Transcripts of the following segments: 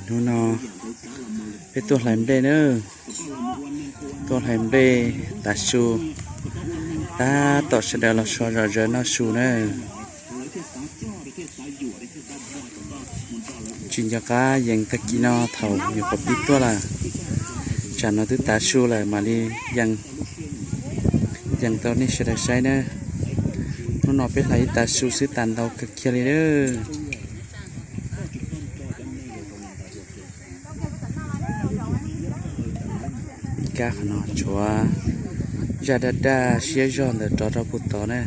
Hnub no peb tuaj hlais nplej na, tuaj hlais nplej tav su, tab tom sawv daws los so zom zaws noj su na. Tsis nco qab yees tag kis no thaum nyuam qhuav pib tuaj lawm, tsam no twb tav su lawm mam li yees tau nej sawv daws saib na. Hnub no peb hlais ib tav su xwb tas ntau kawg kiag li lawm. Ib kab qhov no tshuav zaj daj daj siab zog ntawm rov rau puag tod na.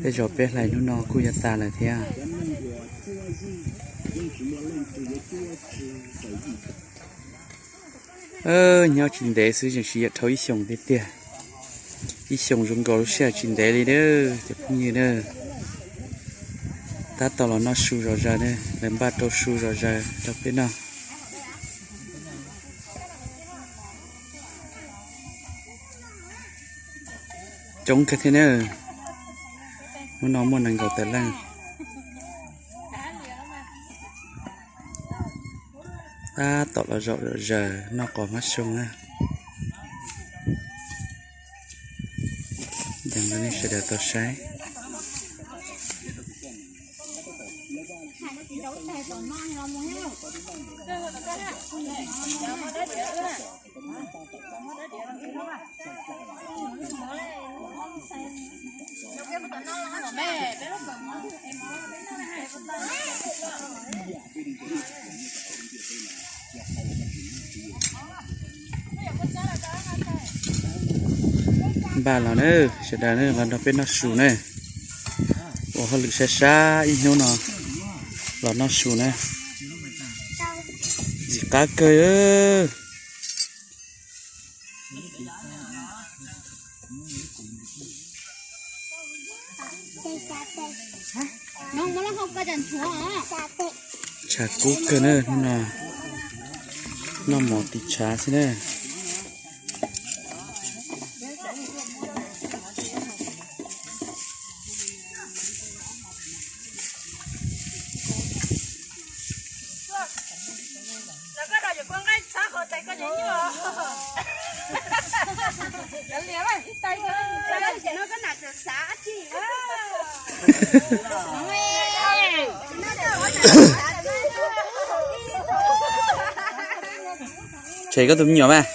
Tej zaum peb hlais hnub no kuj yuav tas lawm thiab. Nyob tsis ntev xwb tseem siv yam dhau ib xyoos tiag tiag. Ib xyoos zoo nkaus lub sij hawm tsis ntev li na cov phooj ywg na. Tab tom los noj su zom zaws na, lawv npaj rau su zom zaws rau peb noj. Coob kawg thiab na, hnub no muaj nees nkaum tawm leej. Tab tom los zaum zom zaws noj qos hmab xyoo na. Yees rau nej sawv daws tau saib. Npaj los na, sawv daws na, los nrog peb noj su na. Ua hauj lwm sab sab ib hnub no los noj su na. Ntxim qab kawg. Tshav kub kawg na, hnub no noj mov tiv tshav xwb na. Tshem koj tus me nyuam mas.